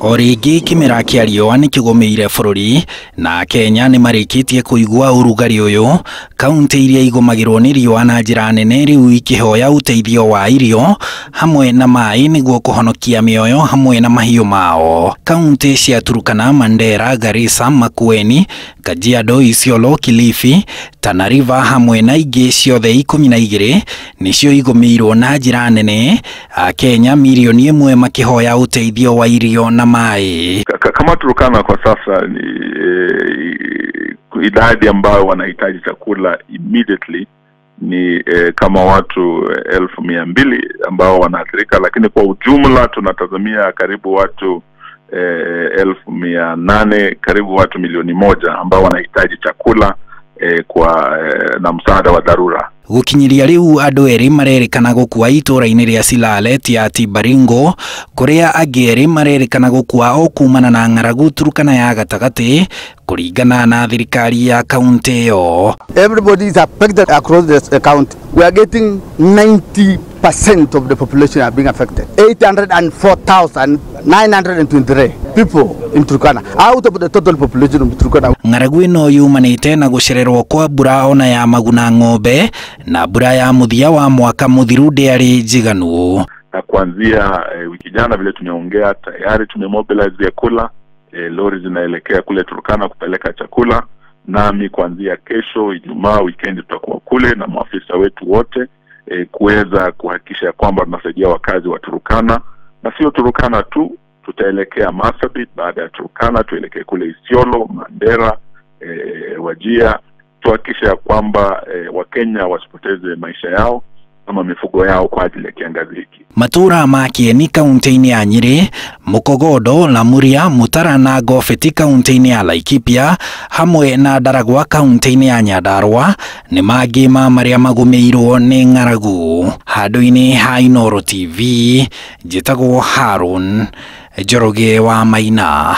O rĩngĩ kĩmera kĩa riũa nĩkĩgũmĩire bũrũri na Kenya nĩmarĩkĩtie kũigua ũrugarĩ ũyũ. Kaunti iria igũmagĩrwo nĩ riũa na njĩra nene rĩu ikĩhoya ũteithio wa irio hamwe na maĩ nĩguo kũhonokia mĩoyo hamwe na mahiũ mao. Kaunti cia Turkana, Mandera, Garissa, Makueni, Kajiado, Isiolo, Kilifi, Tana River hamwe na ingĩ ciothe 12 nĩcio igũmĩirwo na njĩra nene. Akenya milioni 1 makĩhoya ũteithio wa irio na maĩ. Kama Turkana kwa sasa ni idadi ambayo wanahitaji chakula immediately ni kama watu 200,000 ambao wanaathirika, lakini kwa ujumla tunatazamia karibu watu 800,000, karibu watu 1,000,000 ambao wanahitaji chakula kwa na msaada wa dharura. Gukinyiria riu andu eri marerikana gukua itura-ini ria Silale Tiaty Baringo, kuria angi eri marerikana gukua o kumana na ng'aragu Turkana ya gatagati kuringana na thirikari ya kaunti iyo. Everybody is affected across the county. We are getting 90% of the population are being affected. 804,923 people in Turkana out of the total population of Turkana. Ng'aragu ĩno yumanĩte na gũcererwo kwa mbura ona ya maguna ng'ombe na mbura ya mũthia wa mwaka mũthiru ndĩarĩ njiganu. Na kuanzia wiki jana vile tumeongea tayari tumemobilize vyakula, lori zinaelekea kule Turkana kupeleka chakula. Nami kuanzia kesho Ijumaa weekend tutakuwa kule na maafisa wetu wote kuweza kuhakikisha kwamba tunasaidia wakazi wa Turkana, na sio Turkana tu, tutaelekea Marsabit, baada ya Turkana tuelekee kule Isiolo, Mandera, Wajia, tuhakikishe kwamba Wakenya wasipoteze maisha yao ama mifugo yao kwa ajili ya kiangazi hiki. Matura ma Kieni kaunti-inĩ ya Nyeri, Mukogodo, Lamuria, Mutara na Gobeti kaunti-inĩ ya Laikipia hamwe na Ndaragwa kaunti-inĩ ya Nyandarua nĩ mangĩ ma marĩa magũmĩirwo nĩ ng'aragu. Handũ-inĩ ha Inooro TV, njĩtagwo Harun Njoroge wa Maina.